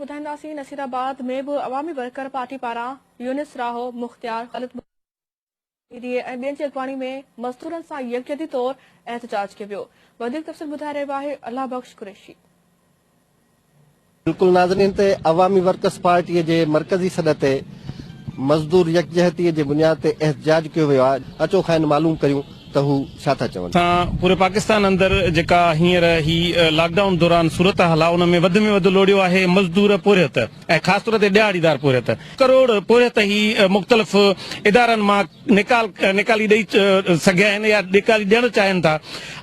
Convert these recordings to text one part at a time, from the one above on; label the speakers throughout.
Speaker 1: ٻڌائينداسين نصيرآباد ۾ به عوامي worker party پاران يونس راهو، مختيار، خالد مهيري ۽ ٻين جي اڳواڻي ۾ مزدورن سان يڪجهتي طور احتجاج ڪيو ويو. وڌيڪ تفصيل ٻڌائي رهيو آهي الله بخش قريشي.
Speaker 2: بلڪل ناظرين تي عوامي ورڪرز پارٽي جي مرڪزي سڏ تي مزدور يڪجهتي جي بنياد تي احتجاج ڪيو ويو آهي اچو کانئن معلوم ڪريون ته هو ڇا ٿا چون.
Speaker 3: سان پوري پاڪستان اندر جيڪا هينئر هي لاڪ ڊائون دوران صورتحال آهي ان ۾ وڌ ۾ وڌ لوڙيو آهي مزدور پورهيت ۽ خاص طور تي ڏهاڙيدار پورهيت ڪروڙ پورهيت هي مختلف ادارن مان نيڪال نيڪالي ڏئي سگهيا آهن يا نيڪالي ڏيڻ چاهين ٿا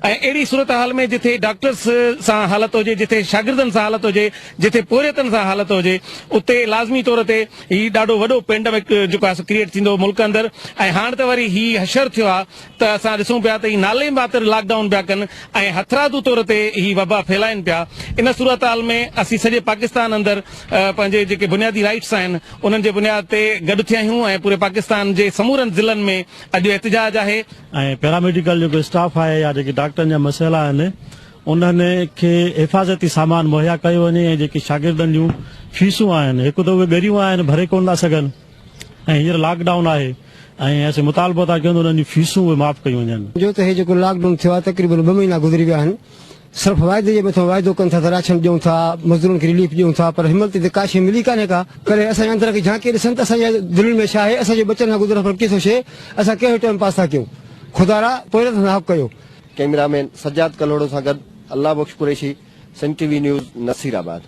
Speaker 3: ۽ اهڙي صورتحال ۾ جٿي ڊاڪٽرس سان حالت هجي جٿي شاگردن سان حالت هجي جٿي پورهيتن سان حالت هجي اتي لازمي طور تي هي ڏاڍو وڏو پينڊمڪ جيڪو آهي سو ڪريئيٽ ٿيندو ملڪ اندر ۽ هاڻ ته وري هي حشر ٿيو آهي ته اسان ڏسون پيا ته هي نالي ماتر لاڪ ڊائون پيا ڪن ۽ هٿرادو طور تي هي وبا ڦهلائين پيا ان صورتحال ۾ اسين سڄي پاڪستان اندر پنهنجي جيڪي بنيادي رائيٽس آهن انهن جي بنياد تي گڏ ٿيا آهيون ۽ پوري پاڪستان جي سمورن ضلعن ۾ اڄ احتجاج آهي.
Speaker 4: ۽ پيراميڊيڪل جيڪو اسٽاف آهي يا جيڪي ڊاڪٽرن جا مسئلا آهن انهن کي حفاظتي سامان مهيا ڪيو وڃي ۽ جيڪي شاگردن جون فيسون آهن هڪ ته اهي ڳريون آهن ڀري ڪونه ٿا سگهن ۽ هينئر لاڪ ڊائون آهي ۽ اسين مطالبو ٿا ڪيون ته انهن جون فيسون اهي معاف ڪيون وڃن.
Speaker 5: جو ته هي جيڪو لاڪ ڊائون ٿيو آهي تقريبن ٻه مهينا گذري ويا آهن صرف واعدي جي مٿان واعدو ڪن ٿا ته راشن ڏيون ٿا، مزدورن کي رليف ڏيون ٿا پر هن مهل تائين ته ڪا شيء ملي ڪانهي ڪا. ڪڏهن اسان جي اندر کي جهانڪي ڏسن ته اسان جي دلين ۾ ڇا آهي، اسان جي ٻچن سان گذر سفر ڪيئن ٿو ٿئي، اسان ڪهڙو ٽائيم پاس ٿا ڪيون. خدارا پورهيت سان حق ڪيو.
Speaker 2: ڪئميرا مين سجاد ڪلهوڙو سان گڏ Allah Bakhsh Qureshi, Sindh T V news, Nasirabad.